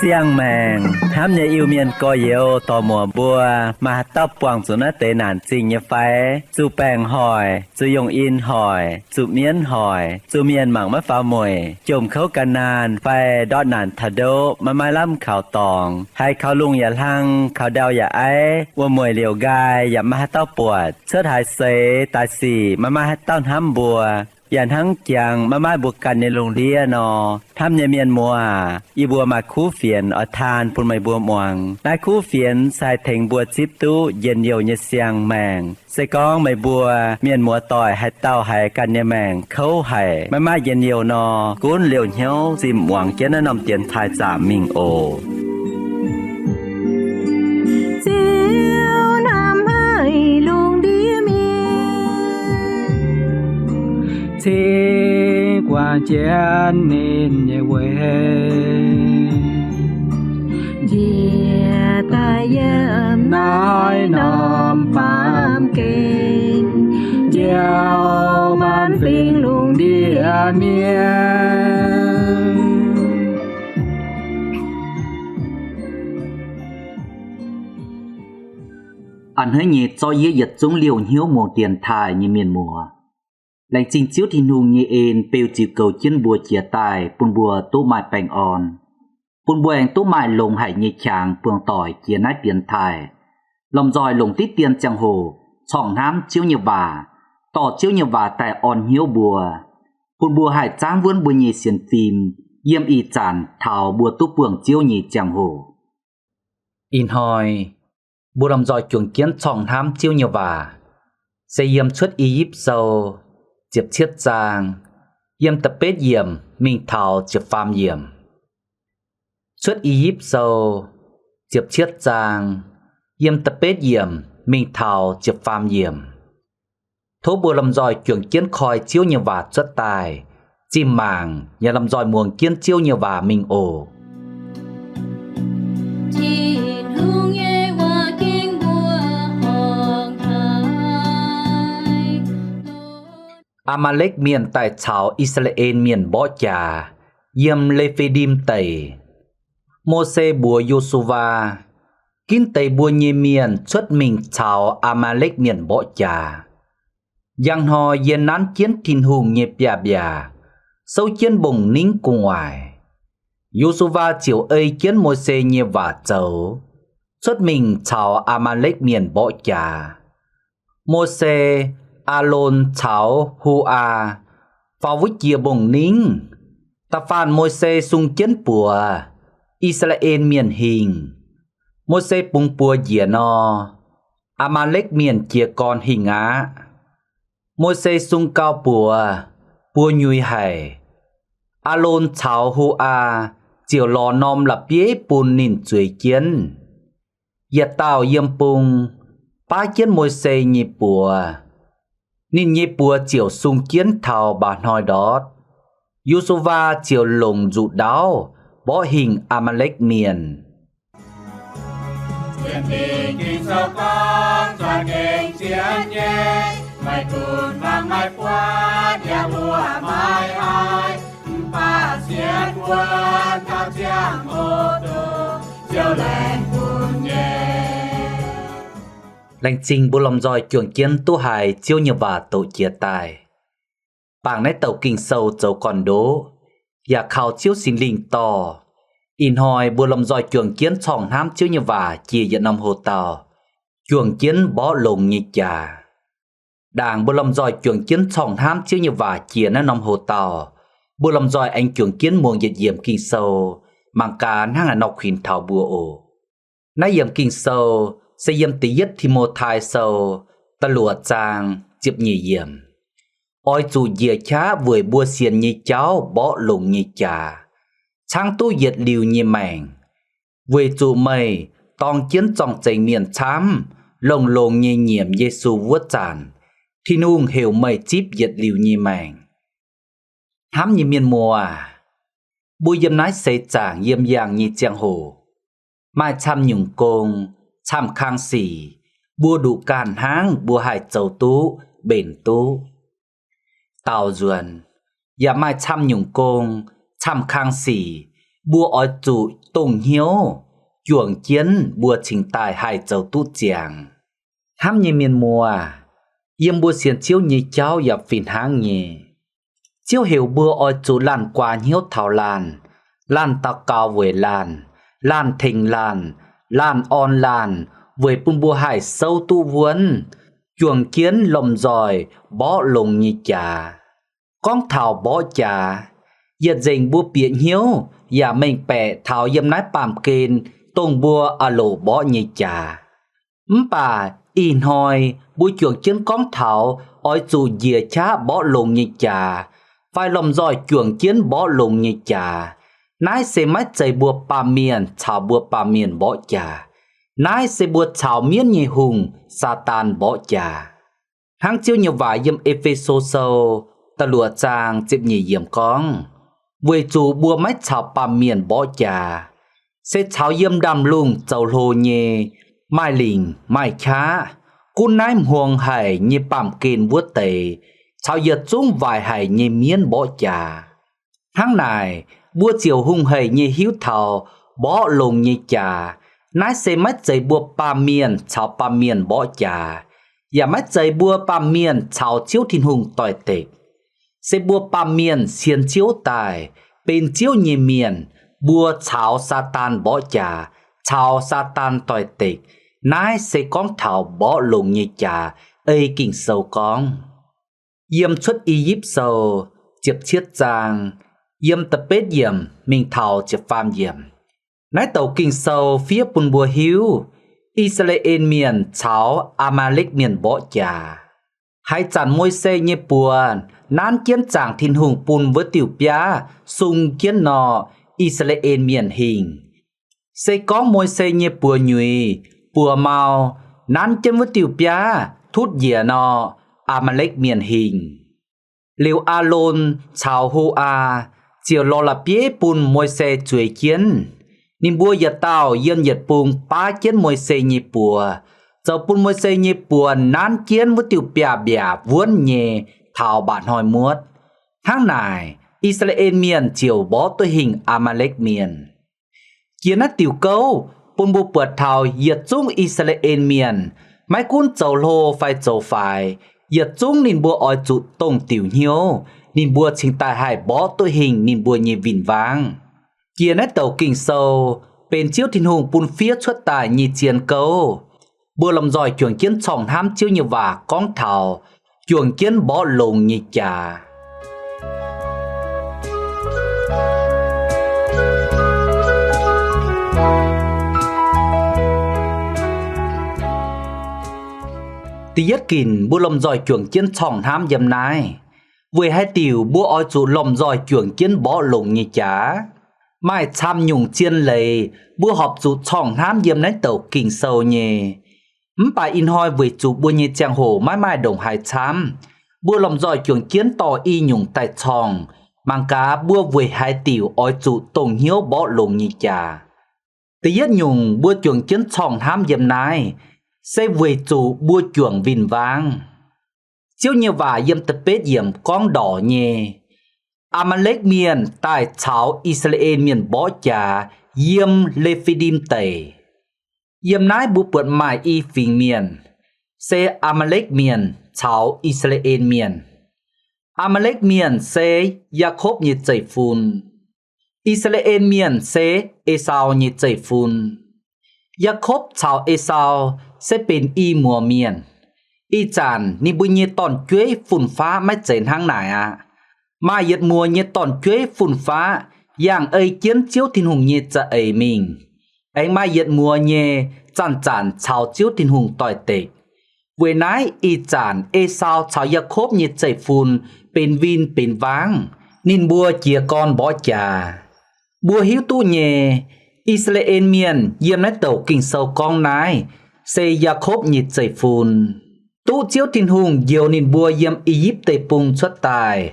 Siang-maengc hnamv nyei Iu-Mienh gorx-youz dorc-muoc mbuo, maaih haaix dauh buangh zuqc naaiv deix naanc zingh nyei fai? Zuqc baengc hoic, zuqc yongh in hoic, zuqc mienv hoic, zuqc mienh mangc maiv faaux mueic, jomc kouv gan naanh fai ndortv naanc taux ndoqv maiv maaih lamh kaux dorngx, haiz kaux lungh yaac hlang, kaux ndau yaac aiv, wuom-mueic liouc nqaai yaac maiv maaih haaix dauh buatc, cuotv haaix seix daaih sic maiv maaih haaix dauh hnamv mbuo, yaac hnangv jangx maiv maaih mbuo ganh nyei lungh ndiev nor, hnamv nyei mienh muoz aac, yie mbuo maaih kuv fienx oix taan bun meih mbuo muangx. Naaiv kuv fienx se haih tengx mbuo zipv duqv njien-youh nyei siang-maengc. Se gorngv meih mbuo mienh muoz-doic haaix dauh haiz ganh nyei maengc kouv haic, maiv maaih njien-youh nor, gunv liouh hnyouv zinh muangx jienv naaiv norm dienx taaih zaamc mingh oc. Ziouv hnamv haic lungh ndiev mienh, cingx guangc jienv ninh nyei weic, njiec daaih yiem naaiv norm baamh gen, njoux maanc fingx lungh ndiev mienh. A'hneiv nyei zorqv yie yietc zungv liouh hnyouv muangx dienx taaih nyei mienh muoz. Laengz zingh Ziouv Tin-Hungh nyei en beu ziux goux jienv mbuo jiez daaih bun mbuo duqv maaih baengh orn, bun mbuo aengx duqv maaih longx haic nyei qangx buangh doic jiex naaiv dienx taaih, lomh nzoih longc diqv dien ziangh hoc corngh hnamv Ziouv nyei waac, dorh Ziouv nyei waac daaih orn hnyouv mbuo, bun mbuo haih zaangv wuonv mbuo nyei sienx fim yiem ih zanc taux mbuo duqv buangh Ziouv nyei ziangh hoc. Ih hnoi mbuo lomh nzoih juangc jienv corngh hnamv Ziouv nyei waac, se yiem Cuotv I^yipv Sou ziepc cietv zaang, yiem da'betv yiemc mingh taux ziepc faam yiemc. Cuotv I^yipv Sou ziepc cietv zaang, yiem da'betv yiemc mingh taux ziepc faam yiemc. Tov mbuo lomh nzoih juangc jienv koi Ziouv nyei waac cuotv daaih, zinh mangc yaac lomh nzoih muangx jienv Ziouv nyei waac mingh oc. Tin-Hungh nyei waac gengh mbuo horngh haic. Aa^maa^lekv Mienh daaih caux I^saa^laa^en Mienh mborqv jaax yiem Le^fe^ndim Deic. Mose mbuox Yo^su^waa, Ginv deix mbuo nyei mienh cuotv mingh caux Aa^maa^lekv Mienh mborqv jaax. Njang hnoi yie nanv jienv Tin-Hungh nyei biaav-mbiaac, souv jienv mbong-ningv gu'nguaaic. Yo^su^waa ziouc ei jienv Mose nyei waac zoux, cuotv mingh caux Aa^maa^lekv Mienh mborqv jaax. Mose, Aalon caux Hu^aa faaux wuov jiex mbong-ningv. Da'faanh Mose sung jienv buoz, I^saa^laa^en Mienh hingh. Mose bungx buoz njiec nor, Aa^maa^lekv Mienh jiez gorn hingh aqv. Mose sung gau buoz, buoz nyuix haic. Aalon caux Hu^aa ziouc lorz norm la'bieiv bun ninh zueiz jienv. Yietc dauh yiem bung baav jienv Mose nyei buoz. Ninh nyei buoz ziouc sung jienv taux mba'hnoi ndortv. Yo^su^waa ziouc longc nzuqc ndaauv mborqv hingh Aa^maa^lekv Mienh. Laengz zingh mbuo lomh nzoih juangc jienv duqv haiz Ziouv nyei waac doqc jiez daaih. Bangc naaiv douc Ging-Sou zoux gorn-ndoqv, yaac kaux Ziouv Singx Lingh dorh. Ih hnoi mbuo lomh nzoih juangc jienv corngh hnamv Ziouv nyei waac jiex yietc norm hoc-dauh, juangc jienv mborqv longx nyei jaax. Ndaangc mbuo lomh nzoih juangc jienv corngh hnamv Ziouv nyei waac jiex naaiv norm hoc-dauh, mbuo lomh nzoih aengx juangc jienv muangx yietc yiemc Ging-Sou, mangc gaax hnangv haaix nor kuinx taux mbuo oc. Naaiv yiemc Ging-Sou se yiem Da'yietv Ti^mo^tai Sou da'luoqc zaang ziepc nyeic yiemc. Oix zuqc njiec qaqv weic mbuo sienx nyei jauv mborqv longx nyei jaax, caangv duqv yietc liuz nyei maengc, weic zuqc meih dorng jienv zorng-zengx mienh camv longx-longx nyei nyiemc Yesu wuov zanc, Tin-Hungh heuc meih zipv yietc liuz nyei maengc. Hnamv nyei mienh muoz, Mbuo yiem naaiv seix zaangc yiem yangh nyei ziangh hoc, maaih camv nyungc gong, camv kang sic, mbuo nduqc ganh hnangv mbuo haih zoux duqv mbenc duqv. Daaux nzuonx, yaac maaih camv nyungc gong, camv kang sic, mbuo oix zuqc dongh hnyouv juangc jienv mbuo cingx daaih haih zoux duqv ziangx. Hnamv nyei mienh muoz, yiem mbuo sienx Ziouv nyei jauv yaac fih hnangv nyei. Ziouv heuc mbuo oix zuqc laanh guaax hnyouv taux laanh, laanh daux gaux weic laanh, laanh tengx laanh, laanh orn laanh, weic bun mbuo haih souv duqv wuonv, juangc jienv lomh nzoih mborqv longx nyei jaax. Gorngv taux mborqv jaax, yietc nzengc mbuo bieqc hnyouv yaac mengh baeqc taux yiem naaiv baamh gen dongh mbuo a'loc mborqv nyei jaax. Mv baac ih hnoi mbuo juangc jienv gorngv taux oix zuqc njiec qaqv mborqv longx nyei jaax, fai lomh nzoih juangc jienv mborqv longx nyei jaax. Naaiv se maiv zeiz mbuo baamh mienh caux mbuo baamh mienh mborqv jaax. Naaiv se mbuo caux mienv nyei hungh, Saadaan, mborqv jaax. Hnangv Ziouv nyei waac yiem E^fe^so Sou da'luoqc zaang ziepc nyeic yiemc gorngv, weic zuqc mbuo maiv caux baamh mienh mborqv jaax, se caux yiem ndaamv-lungh zoux hlo nyei, maaih lingc maaih qaqv, gunv naaiv hmuangx haic nyei baamh gen wuov deix, caux yietc zungv waaic haic nyei mienv mborqv jaax. Hnangv naaic, mbuo ziouc hungh hec nyei hiuv taux mborqv longx nyei jaax. Naaiv se maiv zeiz mbuo baamh mienh caux baamh mienh mborqv jaax, yaac maiv zeiz mbuo baamh mienh caux Ziouv Tin-Hungh doix-dekc. Se mbuo baamh mienh sienx Ziouv daaih, benx Ziouv nyei mienh, mbuo caux Saadaan mborqv jaax, caux Saadaan doix-dekc. Naaiv se gorngv taux mborqv longx nyei jaax ei Ging-Sou gorngv. Yiem Cuotv I^yipv Sou ziepc cietv zaang, yiem da'betv yiemc mingh taux ziepc faam yiemc. Naaiv douc Ging-Sou fiev bun mbuo hiuv, I^saa^laa^en Mienh caux Aa^maa^lekv Mienh mborqv jaax. Haaix zanc Mose nyei buoz nanv jienv zaangc Tin-Hungh bun wuov diuh biaav sung jienv nor, I^saa^laa^en Mienh hingh. Se gorngv Mose nyei buoz nyuix, buoz mau, nanv jienv wuov diuh biaav tutv njiec nor, Aa^maa^lekv Mienh hingh. Liuz Aalon caux Ho^aa ziouc lorz la'bieiv bun Mose zueiz jienv. Ninh mbuo yietc dauh yiem yietc bung baav jienv Mose nyei buoz, zoux bun Mose nyei buoz nanv jienv wuov diuh biaav-mbiaac wuonv nyei taux mba'hnoi muotv. Hnangv naaic, I^saa^laa^en Mienh ziouc mborqv duqv hingh Aa^maa^lekv Mienh. Jiex naaiv diuc gouv bun mbuo buatc taux yietc zungv I^saa^laa^en Mienh, maiv gunv zoux hlo fai zoux faix, yietc zungv ninh mbuo oix zuqc dongh diuc hnyouv, ninh mbuo cingx daaih haih mborqv duqv hingh ninh mbuo nyei win-wangv. Jiex naaiv douc Ging-Sou benx Ziouv Tin-Hungh bun fiev cuotv daaih nyei zien gouv. Mbuo lomh nzoih juangc jienv corngh hnamv Ziouv nyei waac gorngv taux juangc jienv mborqv longx nyei jaax. Da'yietv ginc mbuo lomh nzoih juangc jienv corngh hnamv yiem naaiv, weic haaix diuc mbuo oix zuqc lomh nzoih juangc jienv mborqv longx nyei jaax? Maaih camv nyungc zien leiz mbuo horpc zuqc corngh hnamv yiem naaiv douc Ging-Sou nyei. Mv baac ih hnoi weic zuqc mbuo nyei ziangh hoc maiv maaih ndongc haaix camv, mbuo lomh nzoih juangc jienv dorh i nyungc daaih corngh, mangc gaax mbuo weic haaix diuc oix zuqc dongh hnyouv mborqv longx nyei jaax. Da'yietv nyungc mbuo juangc jienv corngh hnamv yiem naaiv, se weic zuqc mbuo juangc win-wangv. Ziouv nyei waac yiem da'betv yiemc gorngv ndorc nyei, Aa^maa^lekv Mienh daaih caux I^saa^laa^en Mienh mborqv jaax yiem Le^fi^dim Deic. Yiem naaiv mbuo buatc maaih i fingx mienh, se Aa^maa^lekv Mienh caux I^saa^laa^en Mienh. Aa^maa^lekv Mienh se Yaakopv nyei zeiv-fun. I^saa^laa^en Mienh se Esaau nyei zeiv-fun. Yaakopv caux Esaau se benx i muoz mienh. Ih zanc ninh mbuo nyei dorn-jueiv fun-faqv maiv zeiz hnangv naaic aqv. Maaih yietc muoz nyei dorn-jueiv fun-faqv yangh ei jienv Ziouv Tin-Hungh nyei za'eix mingh. Aengx maaih yietc muoz nyei zanc-zanc caux Ziouv Tin-Hungh doix-dekc. Weic naaiv ih zanc Esaau caux Yaakopv nyei zeiv-fun benx win benx wangv, ninh mbuo jiez gorn mborqv jaax. Mbuo hiuv duqv nyei, I^saa^laa^en Mienh yiem naaiv douc Ging-Sou gorngv naaiv se Yaakopv nyei zeiv-fun. Duqv Ziouv Tin-Hungh njoux ninh mbuo yiem I^yipv Deic-Bung cuotv daaih,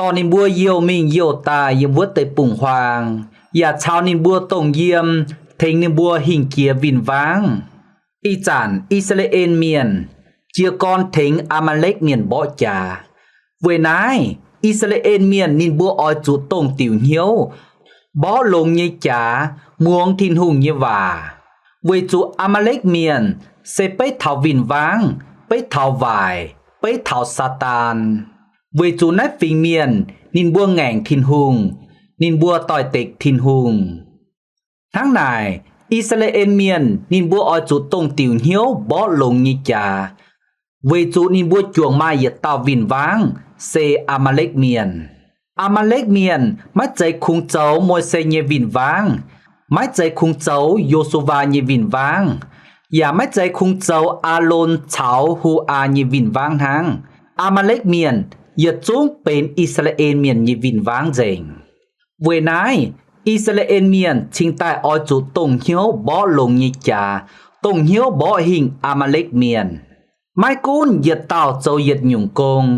dorh ninh mbuo youh mingh youh daaih yiem wuov deic-bung-huaang, yaac caux ninh mbuo dongh yiem tengx ninh mbuo hingh jiex win-wangv. Ih zanc I^saa^laa^en Mienh jiez gorn tengx Aa^maa^lekv Mienh mborqv jaax. Weic naaiv, I^saa^laa^en Mienh ninh mbuo oix zuqc dongh diuc hnyouv mborqv longx nyei jaax muangx Tin-Hungh nyei waac, weic zuqc Aa^maa^lekv Mienh se beiv taux win-wangv, beiv taux waaic, beiv taux Saadaan. Weic zuqc naaiv fingx mienh ninh mbuo ngaengc Tin-Hungh, ninh mbuo doix-dekc Tin-Hungh. Hnangv naaic, I^saa^laa^en Mienh ninh mbuo oix zuqc dongh diuc hnyouv mborqv longx nyei jaax, weic zuqc ninh mbuo juangc maaih yietc dauh win-wangv, se Aa^maa^lekv Mienh. Aa^maa^lekv Mienh maiv zeiz kungx zoux Mose nyei win-wangv, maiv zeiz kungx zoux Yo^su^waa nyei win-wangv, yaac maiv zeiz kungx zoux Aalon caux Hu^aa nyei win-wangv hnangv. Aa^maa^lekv Mienh yietc zungv benx I^saa^laa^en Mienh nyei win-wangv nzengc. Weic naaiv, I^saa^laa^en Mienh cingx daaih oix zuqc dongh hnyouv mborqv longx nyei jaax, dongh hnyouv mborqv hingh Aa^maa^lekv Mienh. Maiv gunv yietc dauh zoux yietc nyungc gong,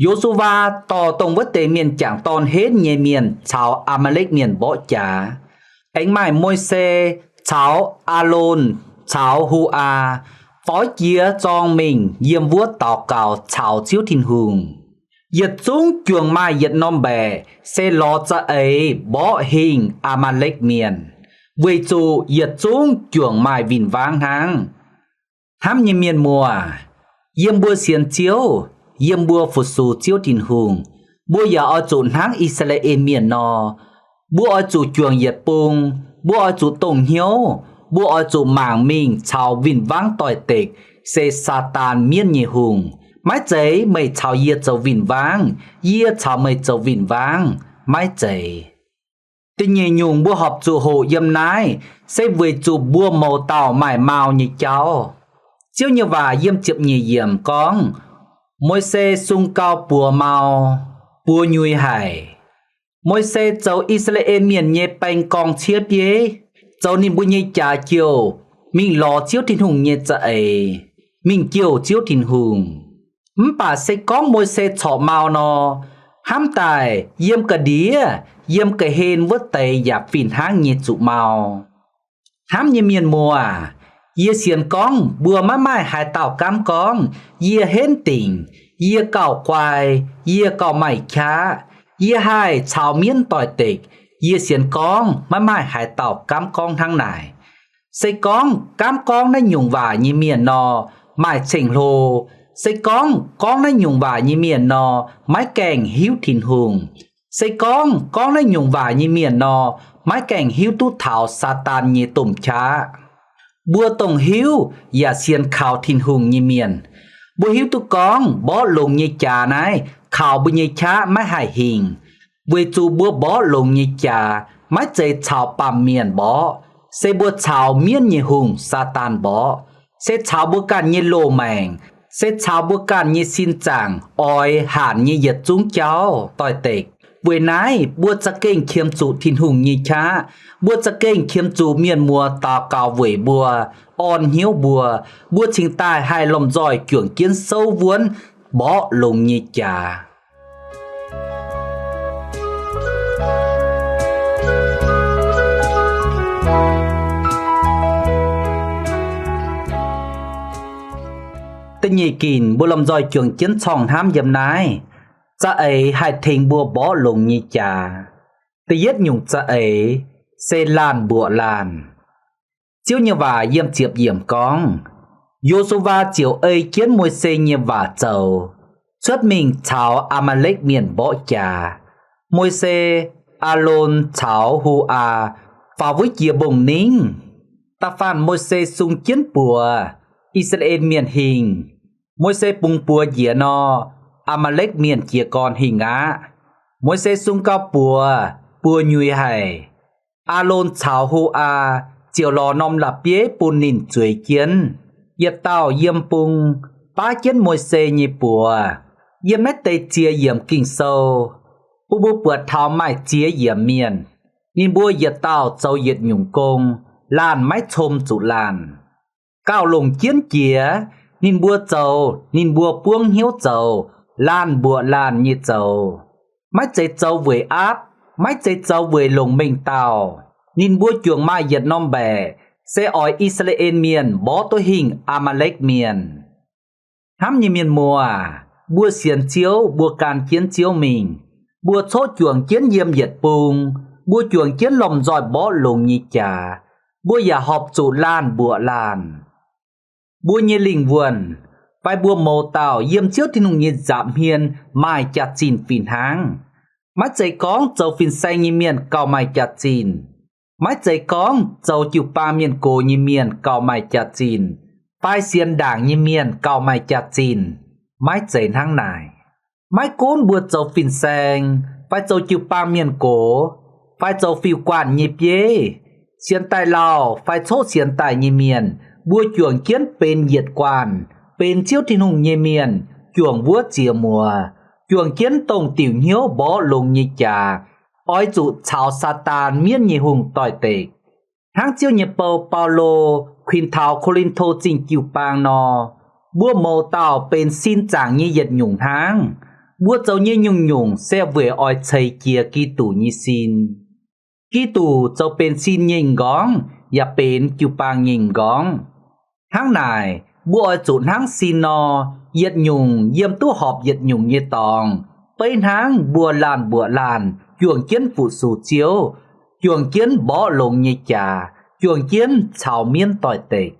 Yo^su^waa dorh dongh wuov deix mienh jangc dorn henv nyei mienh caux Aa^maa^lekv Mienh mborqv jaax. Aengx maaih Mose caux Aalon caux Hu^aa faix jiex zorng mingh yiem wuov daux gaux caux Ziouv Tin-Hungh. Yietc zungv juangc maaih yietc norm mbaeqc se lorz za'eix mborqv hingh Aa^maa^lekv Mienh, weic zuqc yietc zungv juangc maaih win-wangv hnangv. Hnamv nyei mienh muoz, yiem mbuo sienx Ziouv, yiem mbuo fu-sux Ziouv Tin-Hungh, mbuo yaac oix zuqc hnangv I^saa^laa^en Mienh nor. Mbuo oix zuqc juangc yietc bung, mbuo oix zuqc dongh hnyouv, mbuo oix zuqc mangc mingh caux win-wangv doix-dekc, se Saadaan, mienv nyei hungh. Maiv zeiz meih caux yie zoux win-wangv, yie caux meih zoux win-wangv. Maiv zeiz. Da'nyeic nyungc mbuo horpc zuqc hoqc yiem naaiv se weic zuqc mbuo mouz dauh maaih mau nyei jauv. Ziouv nyei waac yiem ziepc nyeic yiemc gorngv, Mose sung gau buoz mau, buoz nyuix haic. Mose zoux I^saa^laa^en Mienh nyei baeng gorngv-ciev bieiv, zoux ninh mbuo nyei jaax jouh, mingh lorz Ziouv Tin-Hungh nyei za'eix, mingh jouh Ziouv Tin-Hungh. Mv baac se gorngv Mose corc mau nor, hnamv daaih yiem ga'ndiev, yiem ga'hlen wuov deix yaac fih hnangv nyei zuqc mau. Hnamv nyei mienh muoz, yie sienx gorngv mbuo maiv maaih haaix dauh gaamv gorngv, yie henv dingc, yie gauh guai, yie gauh maaih qaqv, yie haih caux mienv doix-dekc. Yie sienx gorngv maiv maaih haaix dauh gaamv gorngv hnangv naaic. Se gorngv gaamv gorngv naaiv nyungc waac nyei mienh nor, maaih ceng-hlo. Se gorngv gorngv naaiv nyungc waac nyei mienh nor, maiv gaengh hiuv Tin-Hungh. Se gorngv gorngv naaiv nyungc waac nyei mienh nor, maiv gaengh hiuv duqv taux Saadaan nyei domh qaqv. Mbuo dongh hiuv yaac sienx kaux Tin-Hungh nyei mienh, mbuo hiuv duqv gorngv mborqv longx nyei jaax naaiv kaux mbuo nyei qaqv maiv haih hingh, weic zuqc mbuo mborqv longx nyei jaax maiv zeiz caux baamh mienh mborqv, se mbuo caux mienv nyei hungh, Saadaan, mborqv, se caux mbuo ganh nyei loz-maengc, se caux mbuo ganh nyei sin zaangc oix hanc nyei yietc zungv jauv doix-dekc. Weic naaiv mbuo za'gengh qiemx zuqc Tin-Hungh nyei qaqv. Mbuo za'gengh qiemx zuqc mienh muoz daux gaux weic mbuo, orn hnyouv mbuo, mbuo cingx daaih haih lomh nzoih juangc jienv souv wuonv mborqv longx nyei jaax. Da'nyeic ginc mbuo lomh nzoih juangc jienv corngh hnamv yiem naaiv, za'eix haih tengx mbuo mborqv longx nyei jaax. Da'yietv nyungc za'eix se laanh mbuoqc laanh. Ziouv nyei waac yiem ziepc yiemc gorngv, Yo^su^waa ziouc ei jienv Mose nyei waac zoux, cuotv mingh caux Aa^maa^lekv Mienh mborqv jaax. Mose, Aalon caux Hu^aa faaux wuov jiex mbong-ningv. Da'faanh Mose sung jienv buoz, I^saa^laa^en Mienh hingh. Mose bungx buoz njiec nor, Aa^maa^lekv Mienh jiez gorn hingh aqv. Mose sung gau buoz, buoz nyuix haic. Aalon caux Hu^aa ziouc lorz norm la'bieiv bun ninh zueiz jienv. Yietc dauh yiem bung baav jienv Mose nyei buoz. Yiem naaiv deix ziex yiemc Ging-Sou, bun mbuo buatc taux maaih ziex yiemc mienh, ninh mbuo yietc dauh zoux yietc nyungc gong, laanh maiv com zuqc laanh. Gauh longc jienv jiex, ninh mbuo zoux ninh mbuo buangv hnyouv zoux, laanh mbuoqc laanh nyei zoux. maiv zeiz zoux weic aapv, maiv zeiz zoux weic longc mengh dauh. Ninh mbuo juangc maaih yietc norm mbaeqc, se oix I^saa^laa^en Mienh mborqv duqv hingh Aa^maa^lekv Mienh. Hnamv nyei mienh muoz aac, mbuo sienx Ziouv, mbuo gan jienv Ziouv mingh. Mbuo coqv juangc jienv yiem yietc bung, mbuo juangc jienv lomh nzoih mborqv longx nyei jaax. Mbuo yaac horpc zuqc laanh mbuoqc laanh. Mbuo nyei lingh wuonh fai mbuo mouz dauh yiem Ziouv Tin-Hungh nyei nza'hmien maaih jaax-zinh fih hnangv. Maiv zeiz gorngv zoux fin-saeng nyei mienh gauh maaih jaax-zinh. Maiv zeiz gorngv zoux jiu-baang mienh gox nyei mienh gauh maaih jaax-zinh, fai sienx ndaangc nyei mienh gauh maaih jaax-zinh. Maiv zeiz hnangv naaic. Maiv gunv mbuo zoux fin-saeng, fai zoux jiu-baang mienh gox, fai zoux fiuv-guanh nyei bieiv, sienx daaih lauh fai coqv sienx daaih nyei mienh, mbuo juangc jienv benx yietc guanh, benx Ziouv Tin-Hungh nyei mienh, juangc wuov ziex muoz, juangc jienv dongh diuc hnyouv mborqv longx nyei jaax, oix zuqc caux Saadaan, mienv nyei hungh, doix-dekc. Hnangv Ziouv nyei bou, Baulo, kuinx taux Ko^lin^to Zingh jiu-baang nor, mbuo mouz dauh benx sin zaangc nyei yietc nyungc hnangv. Mbuo zoux nyei nyungc-nyungc se weic oix ceix jiez Giduc nyei sin. Giduc zoux benx sin nyei m'nqorngv yaac benx jiu-baang nyei m'nqorngv. Hnangv naaic, mbuo oix zuqc hnangv sin nor, yietc nyungc yiem duqv horpc yietc nyungc nyei dorngx, beiv hnangv mbuo laanh mbuoqc laanh juangc jienv fu-sux Ziouv, juangc jienv mborqv longx nyei jaax, juangc jienv caux mienv doix-dekc.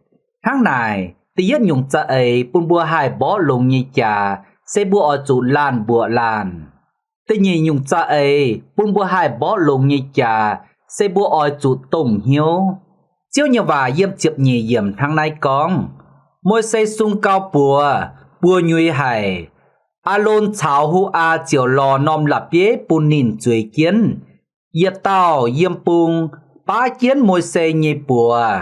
Hnangv naaic, da'yietv nyungc za'eix bun mbuo haih mborqv longx nyei jaax se mbuo oix zuqc laanh mbuoqc laanh. Da'nyeic nyungc za'eix bun mbuo haih mborqv longx nyei jaax se mbuo oix zuqc dongh hnyouv. Ziouv nyei waac yiem ziepc nyeic yiemc hnangv naaiv gorngv, Mose sung gau buoz, buoz nyuix haic. Aalon caux Hu^aa ziouc lorz norm la'bieiv bun ninh zueiz jienv. Yietc dauh yiem bung baav jienv Mose nyei buoz.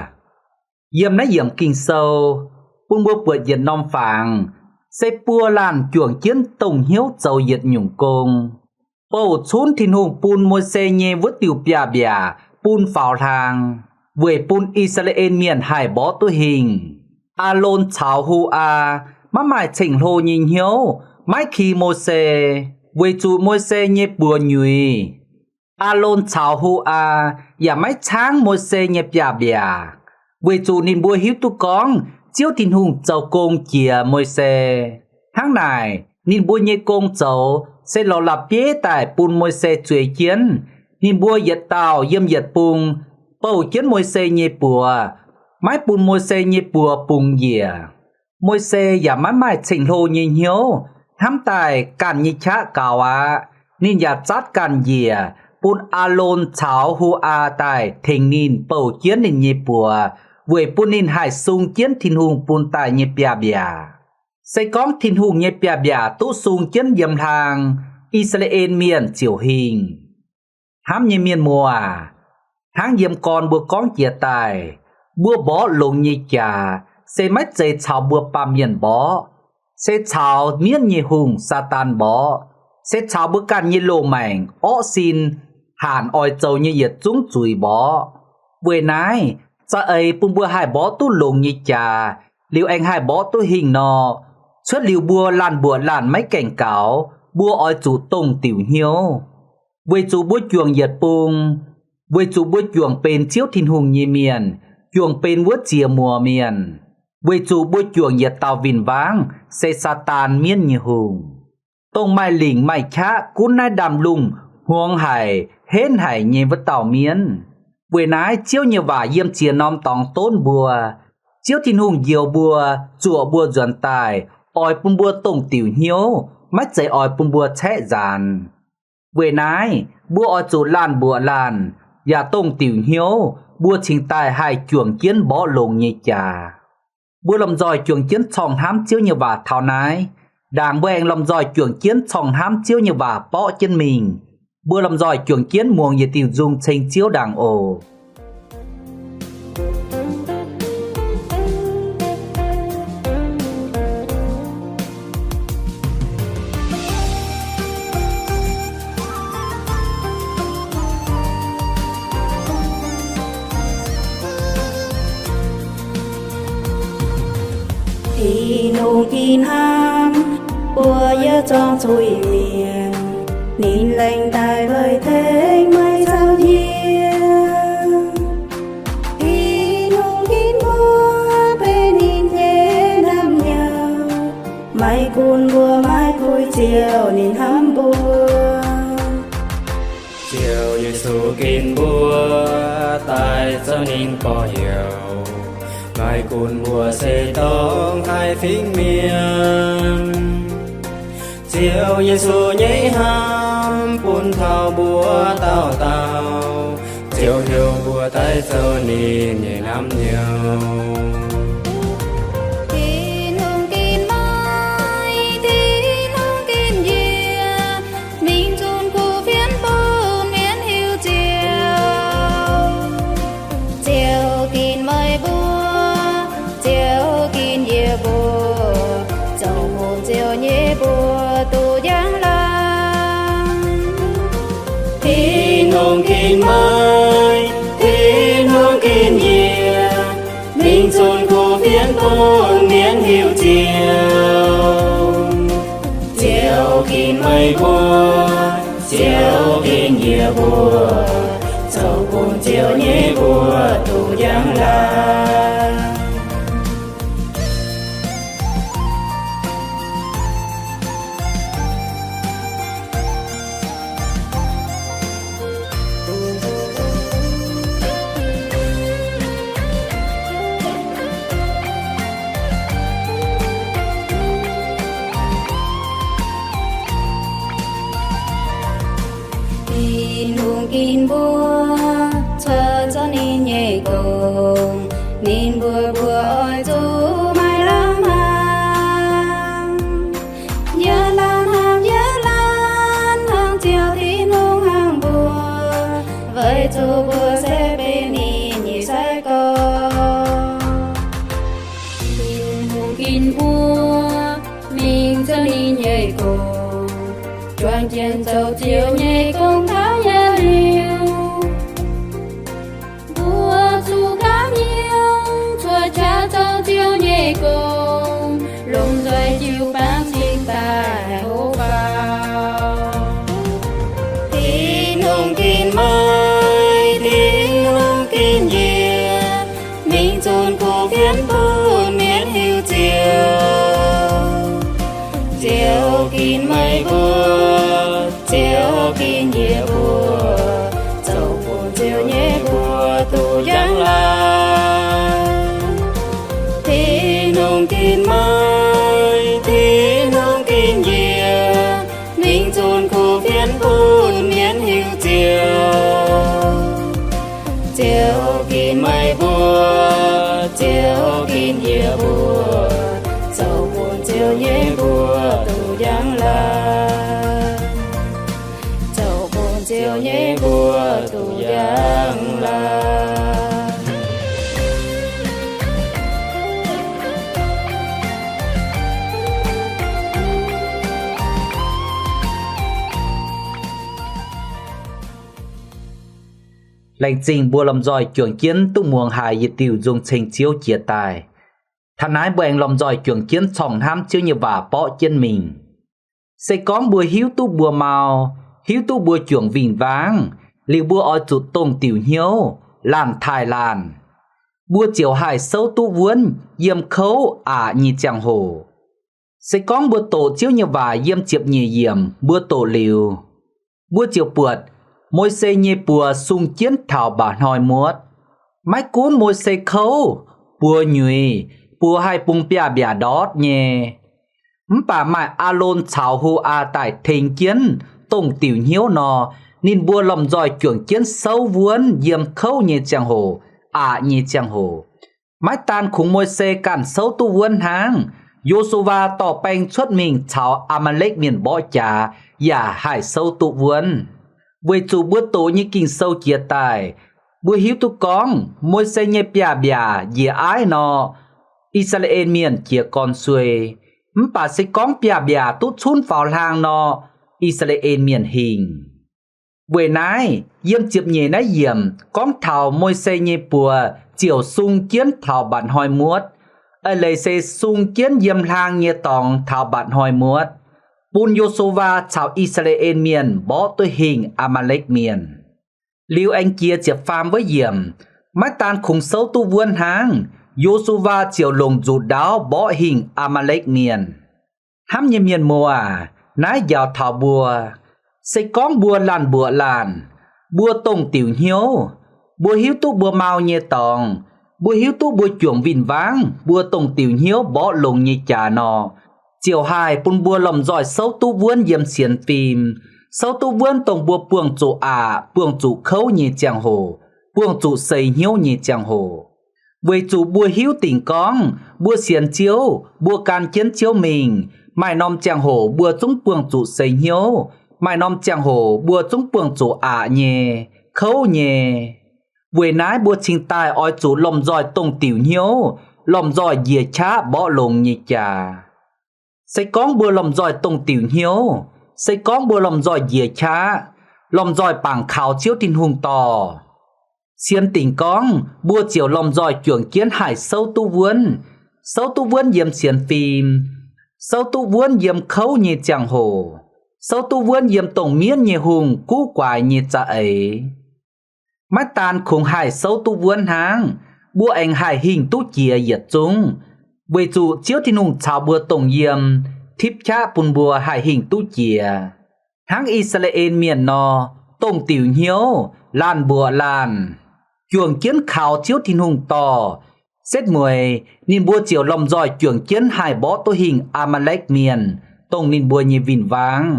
Yiem naaiv yiemc Ging-Sou bun mbuo buatc yietc norm fangx, se buo laanh juangc jienv dongh hnyouv zoux yietc nyungc gong. Bouh cunv Tin-Hungh bun Mose nyei wuov diuh biaav-mbiaac bun faaux hlang, weic bun I^saa^laa^en Mienh haih mborqv duqv hingh. Aalon caux Hu^aa maiv maaih ceng-hlo nyei hnyouv maiv ki Mose, weic zuqc Mose nyei buoz nyuix. Aalon caux Hu^aa yaac maiv caangv Mose nyei biaav-mbiaac, weic zuqc ninh mbuo hiuv duqv gorngv Ziouv Tin-Hungh zoux gong jiex Mose. Hnangv naaic, ninh mbuo nyei gong zoux se lorz la'bieiv daaih bun Mose zueiz jienv. Ninh mbuo yietc dauh yiem yietc bung bouh jienv Mose nyei buoz, maiv bun Mose nyei buoz bungx njiec. Mose yaac maiv maaih ceng-hlo nyei hnyouv hnamv daaih ganh nyei qaqv gaux aqv. Ninh yaac zatv ganh njiec, bun Aalon caux Hu^aa daaih tengx ninh bouh jienv ninh nyei buoz, weic bun ninh haih sung jienv Tin-Hungh bun daaih nyei biaav-mbiaac. Se gorngv Tin-Hungh nyei biaav-mbiaac duqv sung jienv yiem hlang, I^saa^laa^en Mienh ziouc hingh. Hnamv nyei mienh muoz aac, hnangv yiem gorn mbuo gorngv jiex daaih, mbuo mborqv longx nyei jaax se maiv zeiz caux mbuo baamh mienh mborqv, se caux mienv nyei hungh, Saadaan, mborqv, se caux mbuo ganh nyei loz-maengc, orqv sin, haanc oix zoux nyei yietc zungv zuiz mborqv. Weic naaiv, za'eix bun mbuo haih mborqv duqv longx nyei jaax liuz aengx haih mborqv duqv hingh nor, cuotv liuz mbuo laanh mbuoqc laanh maiv gaengh gaux, mbuo oix zuqc dongh diuc hnyouv. Weic zuqc mbuo juangc yietc bung, weic zuqc mbuo juangc benx Ziouv Tin-Hungh nyei mienh, juangc benx wuov ziex muoz mienh, weic zuqc mbuo juangc yietc dauh win-wangv, se Saadaan, mienv nyei hungh, dongh maaih lingc maaih qaqv gunv naaiv ndaamv-lungh hmuangx haic, henv haic nyei wuov dauh mienv. Weic naaiv Ziouv nyei waac yiem ziex norm dorngx donv mbuo. Ziouv Tin-Hungh njoux mbuo, zuoqc mbuo nzuonx daaih, oix bun mbuo dongh diuc hnyouv, maiv zeiz oix bun mbuo caeqv nzaanx. Weic naaiv mbuo oix zuqc laanh mbuoqc laanh, yaac dongh diuc hnyouv, mbuo cingx daaih haih juangc jienv mborqv longx nyei jaax. Mbuo lomh nzoih juangc jienv corngh hnamv Ziouv nyei waac taux naaiv. Ndaangc mbuo aengx lomh nzoih juangc jienv corngh hnamv Ziouv nyei waac borqv jienv mingh. Mbuo lomh nzoih juangc jienv muangx yietc diuh nzung ceng Ziouv ndaangc oc. Tin-Hungh tin hnamv mbuo yietc zungv zuiz-mienh. Ninh lengc daaih weic tengx meih caux yie. Tin-Hungh ginv mbuo benx ninh nyei naamh nyouz. Maiv gunv mbuo maiv puix Ziouv, ninh hnamv mbuo. Ziouv Yesu ginv mbuo daaih zoux ninh gorx-youz. Maiv gunv mbuo se dongh haaix fingx mienh, Ziouv Yesu nyei hnamv bun taux mbuo dauh dauh. Ziouv heuc mbuo daaih zoux ninh nyei naamh nyouz. Tin-Hungh ginv meih, Tin-Hungh ginv yie, mingh zunh kuv fienx bun mienh hiuv Ziouv. Ziouv ginv meih mbuo, Ziouv ginv yie mbuo, zoux bun Ziouv nyei mbuox duqv njang laangc. Tin-Hungh ginv meih, Tin-Hungh ginv yie, mingh zunh kuv fienx bun mienh hiuv Ziouv. Ziouv ginv meih mbuo, Ziouv ginv yie mbuo, zoux bun Ziouv nyei mbuox duqv njang laangc. Tin-Hungh ginv mbuo cuotv zuqc ninh nyei gong. Ninh mbuo mbuox oix zuqc maiv lamh hnamv. Yiem laanh hnamv, yiem laanh hnangv Ziouv Tin-Hungh hnangv mbuo, weic zuqc mbuo se benx ninh nyei sai-gorx. Tin-Hungh ginv mbuo mingh cuotv ninh nyei gong, juangc jienv zoux Ziouv nyei gong taux yietc liuz. Mbuo zuqc gapv hnyouv cuotv qaqv zoux Ziouv nyei gong, lomh nzoih jiu-baang cingx daaih houv faaux. Tin-Hungh ginv meih, Tin-Hungh ginv yie, mingh zunh kuv fienx bun mienh hiuv Ziouv. Ziouv ginv meih mbuo, Ziouv ginv yie mbuo, zoux bun Ziouv nyei mbuox duqv njang laangc. Tin-Hungh ginv meih, Tin-Hungh ginv yie, mingh zunh kuv fienx bun mienh hiuv Ziouv. Ziouv ginv meih mbuo, Ziouv ginv yie mbuo, zoux bun Ziouv nyei mbuox duqv njang laangc. Zoux bun Ziouv nyei mbuox duqv njang laangc. Laengz zingh mbuo lomh nzoih juangc jienv duqv muangx haic yietc diuh nzung ceng Ziouv jiex daaih. Taux naaiv mbuo aengx lomh nzoih juangc jienv corngh hnamv Ziouv nyei waac borqv jienv mingh. Se gorngv mbuo hiuv duqv mbuo mau, hiuv duqv mbuo juangc win-wangv, liuz mbuo oix zuqc dongh diuc hnyouv, laanh taaih laanh, mbuo ziouc haih souv duqv wuonv yiem kouv aqc nyei ziangh hoc. Se gorngv mbuo doqc Ziouv nyei waac yiem ziepc nyeic yiemc mbuo doqc liuz, mbuo ziouc buatc Mose nyei buoz sung jienv taux mba'hnoi muotv. Maiv gunv Mose kouv, buoz nyuiz, buoz haih bungx biaav-mbiaac ndortv nyei, mv baac maaih Aalon caux Ho^aa daaih tengx jienv dongh diuc hnyouv nor, ninh mbuo lomh nzoih juangc jienv souv wuonv yiem kouv nyei ziangh hoc, aqc nyei ziangh hoc. Maiv daan kungx Mose ganh souv duqv wuonv hnangv, Yo^su^waa dorh baeng cuotv mingh caux Aa^maa^lekv mienh mborqv jaax yaac haih souv duqv wuonv. Weic zuqc mbuo doqc nyei Ging-Sou jiex daaih, mbuo hiuv duqv gorngv Mose nyei biaav-mbiaac njiec aiv nor, I^saa^laa^en Mienh jiez gorn suei. Mv baac se gorngv biaav-mbiaac duqv cunv faaux hlaang nor, I^saa^laa^en Mienh hingh. Weic naaiv, yiem ziepc nyeic naaiv yiemc gorngv taux Mose nyei buoz ziouc sung jienv taux mba'hnoi muotv. Eix leiz se sung jienv yiem hlaang nyei dorngx taux mba'hnoi muotv. bun Yo^su^waa caux I^saa^laa^en Mienh mborqv duqv hingh Aa^maa^lekv Mienh. Liuz aengx jiex ziepc faam wuov yiemc, maiv daan kungx souv duqv wuonv hnangv, Yo^su^waa ziouc longc nzuqc ndaauv mborqv hingh Aa^maa^lekv Mienh. Hnamv nyei mienh muoz aac, naaiv njaaux taux mbuo, se gorngv mbuo laanh mbuoqc laanh, mbuo dongh diuc hnyouv, mbuo hiuv duqv mbuo mau nyei dorngx, mbuo hiuv duqv mbuo juangc win-wangv mbuo dongh diuc hnyouv mborqv longx nyei jaax nor, ziouc haih bun mbuo lomh nzoih souv duqv wuonv yiem sienx fim, souv duqv wuonv dongh mbuo buangh zuqc aqc, buangh zuqc kouv nyei ziangh hoc, buangh zuqc seix hnyouv nyei ziangh hoc. Weic zuqc mbuo hiuv dingc gorngv mbuo sienx Ziouv, mbuo gan jienv Ziouv mingh, maaih norm ziangh hoc mbuo zungv buangh zuqc seix hnyouv, maaih norm ziangh hoc mbuo zungv buangh zuqc aqc nyei, kouv nyei. Weic naaiv mbuo cingx daaih oix zuqc lomh nzoih dongh diuc hnyouv, lomh nzoih njiec qaqv mborqv longx nyei jaax. Se gorngv mbuo lomh nzoih dongh diuc hnyouv, se gorngv mbuo lomh nzoih njiec qaqv, lomh nzoih bangc kaux Ziouv Tin-Hungh dorh, sienx dingc gorngv mbuo ziouc lomh nzoih juangc jienv haih souv duqv wuonv, souv duqv wuonv yiem sienx fim, souv duqv wuonv yiem kouv nyei ziangh hoc, souv duqv wuonv yiem dongh mienv nyei hungh guv guaaix nyei za'eix. Maiv daan kungx haih souv duqv wuonv hnangv, mbuo aengx haih hingh duqv jiex yietc zungv, weic zuqc Ziouv Tin-Hungh caux mbuo dongh yiem, tipv qaqv bun mbuo haih hingh duqv jiex. Hnangv I^saa^laa^en Mienh nor, dongh diuc hnyouv, laanh mbuoqc laanh, juangc jienv kaux Ziouv Tin-Hungh dorh, setv mueiz ninh mbuo ziouc lomh nzoih juangc jienv haih mborqv duqv hingh Aa^maa^lekv Mienh dongh ninh mbuo nyei win-wangv.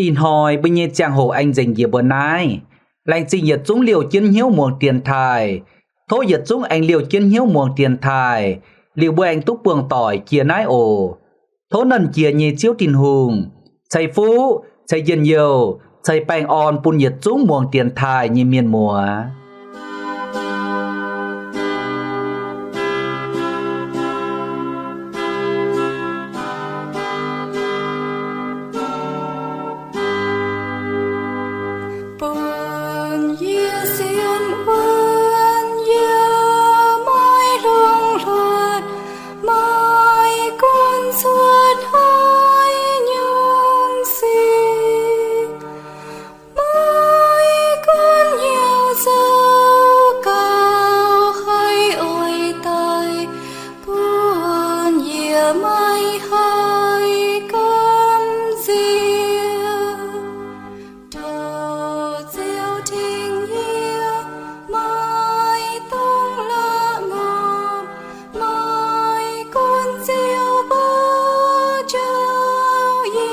Ih hnoi mbuo nyei ziangh hoc aengx nzengc njiec mbuo naaiv. Laengz zingh yietc zungv liouh jienv hnyouv muangx dienx taaih. Tov yietc zungv aengx liouh jienv hnyouv muangx dienx taaih, liuz mbuo aengx duqv buangh doic jiex naaiv oc. Tov Nernh Jiex nyei Ziouv Tin-Hungh ceix fuqv ceix njien-youh ceix baengh orn bun yietc zungv muangx dienx taaih nyei mienh muoz. Bun yie sienx wuonv yie maiv longx hluotv, maiv gunv cuotv hnoi nyungc sic, maiv gunv hnyouv zoux gaux haih oix daaih, bun yie maiv haih gamh nziex. Tov Ziouv tengx yie, maiv dungx la'maah, maiv gunv Ziouv mbuo njoux yie,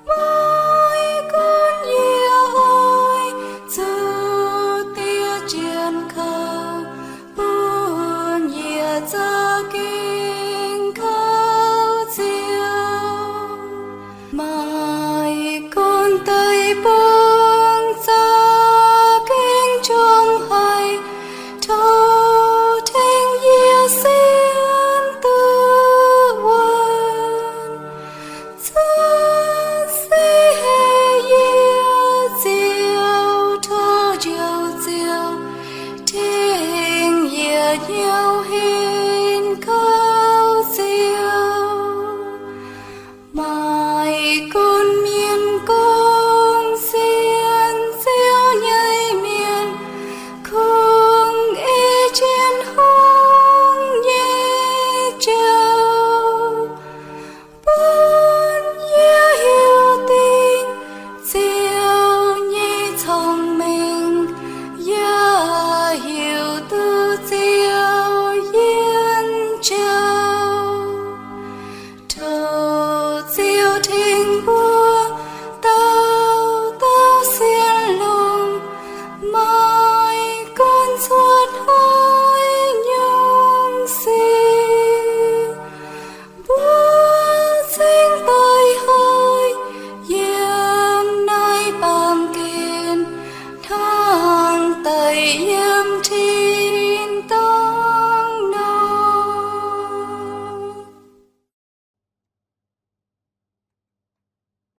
maiv gunv yie oix zuqc diev jienv kouv, bun yie za'gengh kouv Ziouv. Maiv gunv deic-bung za'gengh njomv haic, tov tengx yie sienx duqv wuonv. Zanc se heh yie Ziouv, tov Njoux Ziouv tengx yie hnyouv henv kouv Ziouv. Maaih gunv mienh gong sienx Ziouv nyei mienh, kungx ei jienv hungh nyei jauv, bun yie hiuv dingc Ziouv nyei cong-mengh, yaac hiuv duqv Ziouv yiem jauv. Tov Ziouv tengx mbuo dauh dauh sienx longx, maaih gunv cuotv hnoi nyungc sic, mbuo cingx doix hoic yiem naaiv baamh gen, hnangv deix yiem